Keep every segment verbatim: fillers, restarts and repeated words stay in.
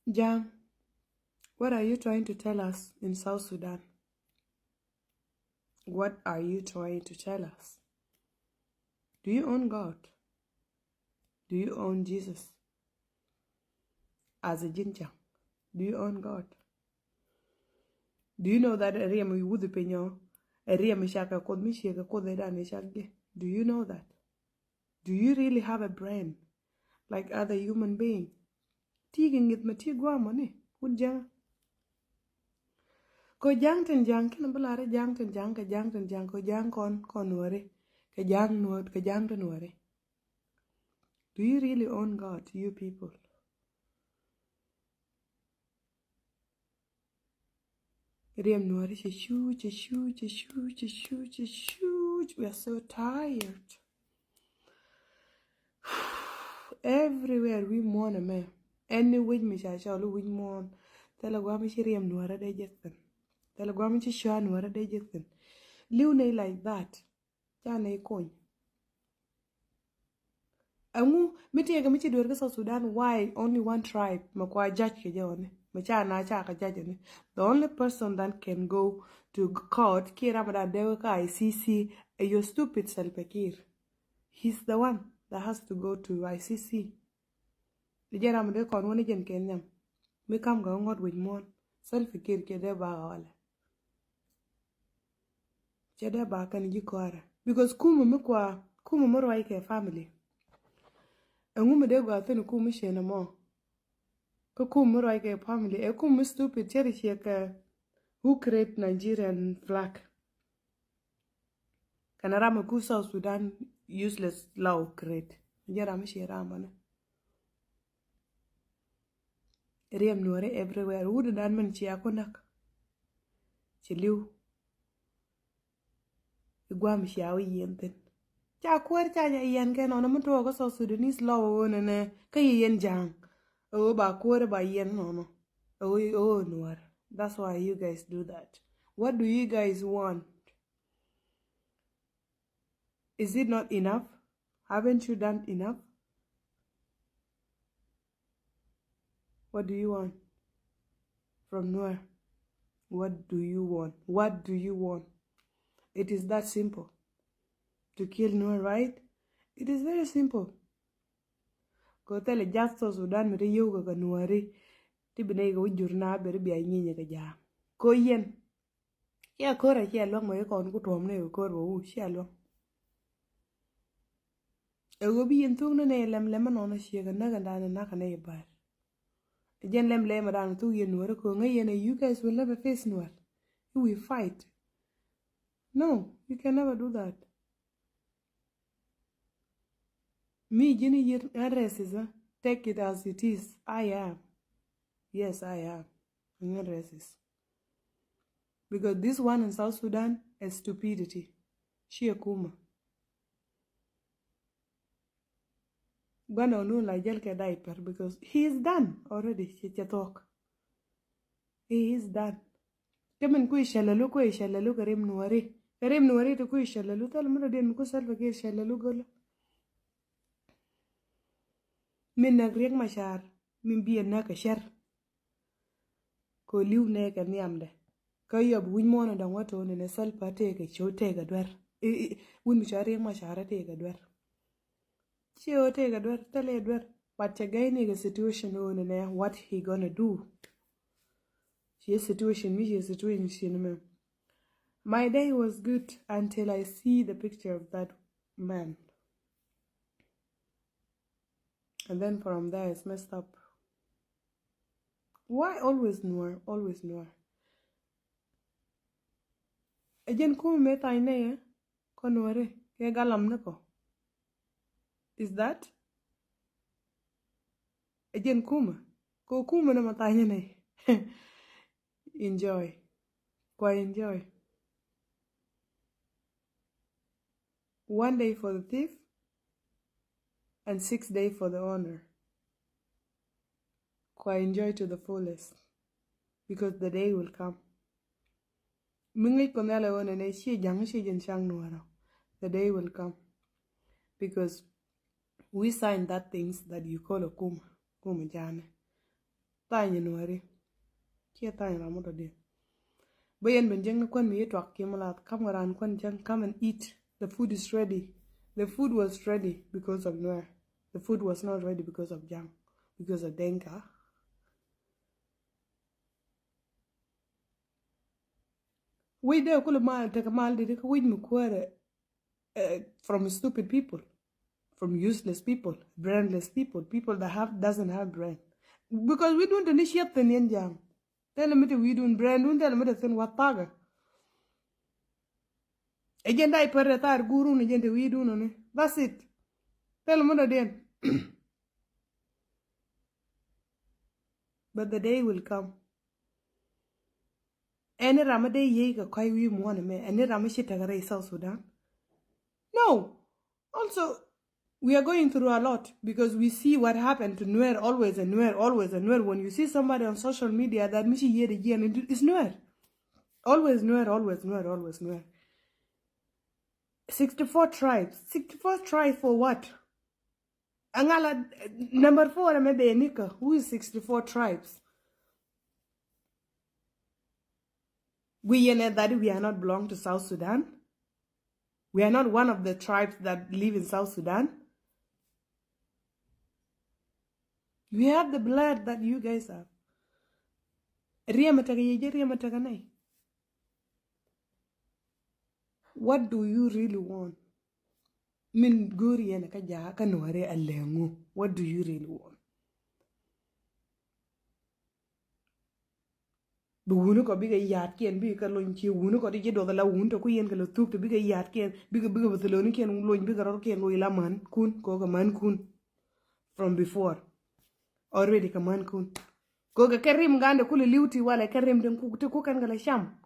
Ja̱a̱ŋ, what are you trying to tell us in South Sudan? What are you trying to tell us? Do you own God? Do you own Jesus? As a ji̱n Ja̱a̱ŋ, do you own God? Do you know that ɛ riɛm i̱ wuthi piny ɔ, ɛ riɛm i̱ cakɛ Kuoth mi ciekɛ Kuoth ɛ dan i̱ cak jɛ? Do you know that? Do you really have a brain like other human being? Ti kɛ ŋi̱th mɛ ti guamɔ ni wut Ja̱a̱ŋ. Kɛ Ja̱a̱ŋ tin Ja̱a̱ŋ kɛn bi lar Ja̱a̱ŋ tin Ja̱a̱ŋ kɛ Ja̱a̱ŋ tin Ja̱a̱ŋ kɛ Ja̱a̱ŋ kɔn kɔn Nuääri kɛ Ja̱a̱ŋ Nuäär kɛ Ja̱a̱ŋ tin Nuääri. Do you really own God, you people? Riɛm Nuääri cɛ cuuc, cɛ cuuc, cɛ cuuc, cɛ cuuc, cɛ cuuc. We are so tired. Everywhere wi̱i̱ muɔ̱ɔ̱n ɛmɛ. Any wi̱c mi ca cɔl i̱ wi̱c muɔ̱ɔ̱n. Thilɛ gua̱a̱m i̱ ci riɛm Nuäärä dee jek thi̱n. Thilɛ gua̱a̱m i̱ ci cɔaa Nuäärä dee jek thi̱n. Li̱w nɛy like that. Ca nɛy kony. Ɛŋu mi tëëkɛ mi ci dueer kä South Sudan, why only one tribe mɛ kua judge kɛ jɛ ɔni? Mɛ ca na ca kɛ judge ɔni. The only person that can go to court kiɛ ram dan dee wä kä I C C ɛ your stupid Salva Kiir. He's the one that has to go to I C C. Di jɛ ram dee kɔn wä ni jɛn kɛ nhiam. Mi kam kɛ ŋuɔ̱t wi̱c muɔ̱ɔ̱n, Salva Kiir kiɛ dee ba ɣɔlɛ. Cɛ dee ba kɛn ji̱ kɔrɛ. Because kumɛ mi kua, kumɛ mi ruac kɛ family. Ɛŋu mi dee gɔaa thi̱n kumɛ mi ciɛ nɔmɔ? Kä kumɛ mi ruac kɛ family ɛ kumɛ mi stupid, cɛ ri ciɛ kɛ who create Nigerian flag? Kɛn ram mi ku South Sudan useless law create. Jɛ ram mi ciɛ ram mɔ ni. Riɛm Nuääri everywhere. Wut dan min cia ku näk. Ci li̱w. I̱ gua̱a̱m cia wä yiɛn thi̱n. Ca kuäär ca jɛ yiɛn kɛ nɔnɔ mi tuɔɔk kä South Sudanese law ɣöö nɛnɛ kä yi yɛn Ja̱a̱ŋ. Ɣöö ba kuäär ba yiɛn nɔnɔ. Ɣöö, ɣöö Nuäär. That's why you guys do that. What do you guys want? Is it not enough? Haven't you done enough? What do you want from Nuer? What do you want? What do you want? It is that simple to kill Nuer, right? It is very simple. Ko thɛlɛ jath South Sudan mi te yio̱w kɛ kɛ Nuäri ti bi nɛy kɛ wä jur na beri bia nyinyɛ kɛ ja̱a̱. Ko yɛn. Cia ko̱r a cia luäŋ mɛ kɔn ku tuɔm ni kɛ ko̱r bɛ wu cia luäŋ. Ɛ ɣöö bi yɛn thuk ni nɛy lɛm lɛm ɛnɔnɔ ciek ɛ näk ɛn dan ɛ nak ɛ nɛy ɛ ba̱r. Ɛ jɛn lɛm lɛm ɛ dan thuk yɛn Nuäri ko̱ ŋäc yɛn ɛ you guys will never face Nuäri. You will fight. No, you can never do that. Mi ji̱n i̱ yir ɛn racist, take it as it is. I am. Yes, I am. Ɛn racist. Because this one in South Sudan is stupidity. Ci ɛ kumä. Gua̱n ɔ nu la jäl kɛ diaper because he is done already. Cɛ cɛ thuɔ̱k. He is done. Kɛ min kui̱ cɛ lɛ lu, kui̱ cɛ lɛ lu kɛ rim Nuäri. Kɛ rim Nuäri ti kui̱ cɛ lɛ lu, thil mi dɔ̱diɛn mi ku Salva Kiir cɛ lɛ lu gölä. Min näk Riek Machar, min biɛ näk kɛ cär. Kɛ li̱w nɛ kɛ nhiamdɛ. Kä yɔp wi̱c muɔ̱ɔ̱n dɔ̱ŋ wä to̱o̱n ni Salva tëëkɛ cio̱ tëëkɛ duer. Wun mi cɔal Riek Machar tëëkɛ duer. Ci ɣöö tëëkɛ duer, thilɛ duer. But cɛ gɛy ni kɛ situation ɣöö ni nɛ what he gonna do. Ci situation mi ci situation mɛ. My day was good until I see the picture of that man. And then from there it's messed up. Why always Nuer? Always Nuer. Ɛ jɛn kumɛ mëë thany nɛy ɛ kɔ Nuäri kɛ galam ni kɔ. Is that? Ɛ jɛn kumɛ kɔ kumɛ ni ma thany nɛy. Enjoy. Kua enjoy. One day for the thief and six day for the owner. Kua enjoy to the fullest because the day will come. Mi ŋäc kɔ nhial ɛ ɣöö nɛnɛ ci ja̱ŋ ci jɛn ca̱ŋ Nuäärä. The day will come because we sign that things that you call a kumä. Kumä ja̱a̱nɛ. Tha̱a̱ŋ Nuääri. Ciɛ tha̱a̱ŋ ram mɔ tɔ diɛn. Bä yɛn ben jiäkni kuän mi yi tuak kiɛ mi lath, kam kɛ raan kuän jiäk, come and eat. The food is ready. The food was ready because of Nuer. The food was not ready because of Jaŋ, because of Dinka. Wi̱c dee kulɛ mal, tekɛ mal di di kä wi̱c mi kuäärɛ, eh, from stupid people, from useless people, brainless people, people that have, doesn't have brain. Because wi̱dun te ni cieth thin yɛn Jaŋ. Thilɛ mi te wi̱dun, braindun thilɛ mi te thin, wath thakä. Ɛ jɛn day pär ɛ thar gurun, ɛ jɛn te wi̱dun ɔni. That's it. Thilɛ mi te diɛn. But the day will come. Ɛn ram mi dee yiey kɛ kɔc wi̱i̱ muɔ̱ɔ̱n ɛmɛ, ɛn ram mi ci tekɛ rɛy South Sudan. No. Also, we are going through a lot because we see what happened to Nuer, always and Nuer, always and Nuer. When you see somebody on social media that mi ci yiey dee jiɛn, it is Nuer. Always Nuer, always Nuer, always Nuer. Sixty-four tribes. Sixty-four tribes for what? Aŋa la, number four, ɛmɛ bɛ nikä. Who is sixty-four tribes? We yɛn ɛ that we are not belong to South Sudan. We are not one of the tribes that live in South Sudan. We have the blood that you guys have. Riɛm a tekɛ yɛ jɛ, riɛm a tekɛ nɛy. What do you really want? Min go̱o̱ri yɛn kä ja̱a̱ kä Nuääri a lɛŋu. What do you really want? Bi wuni kɔ bikɛ ya̱a̱tkiɛn bikɛ lony, ci wuni kɔ ti ji̱ duɔth ala wuni tɔ ku yɛn kɛ lɛ thuk tɔ bikɛ ya̱a̱tkiɛn, bikɛ, bikɛ bi thilonikiɛn lony, bikɛ rɔ̱rkiɛn lony la mankun, kɛ kɛ mankun. From before. Already kɛ mankun. Kɛ kɛ kɛ rim gandɛ kulɛ li̱w ti walɛ kɛ rim ti ku, ti ku kɛn kɛ lɛ cam.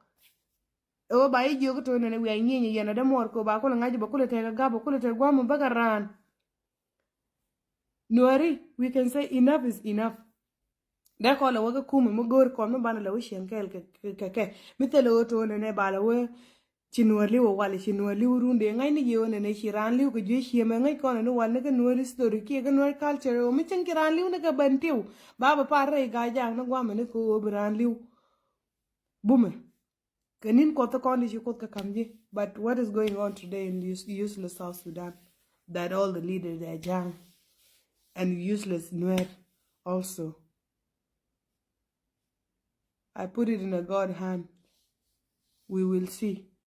Ɛ wä ba i̱ jiök ito̱ nɛnɛ wiaa nyieny yɛn ɛ dee muɔɔr kɛ wä ba kulɛ ŋa̱c bɛ kulɛ tekɛ gap bɛ kulɛ tekɛ gua̱a̱m bäkɛ raan. Nuääri, we can say enough is enough. Dee kɔn lɛ wä kä kumɛ mi go̱o̱r kɔn mi banɛ lɛ wä cieŋ kɛɛl kɛ, kɛ, kɛ, kɛ. Mi thilɛ wä to̱o̱nɛ nɛ ba lɛ wä ci Nuäär li̱w ɛ wal, ci Nuäär li̱w run dee ŋa̱cni jiɛ wä nɛnɛ ci raan li̱w kɛ juey ciëmɛ ŋäc kɔn ni wal ni kä Nuäär history kiɛ kä Nuäär culture ɛ wä mi cieŋ ci raan li̱w ni kɛ ben tiw. Ba bɛ par rɛy Gaajaak ni guamɛ ni kɛ wä bi raan li̱w. Bumɛ. Kɛ ni̱n kuɔth kɔn di ci kuoth kɛ ka̱m ji̱. But what is going on today in use-, useless South Sudan? That all the leaders they are Jaŋ. And useless Nuer also. I put it in a God hand. We will see.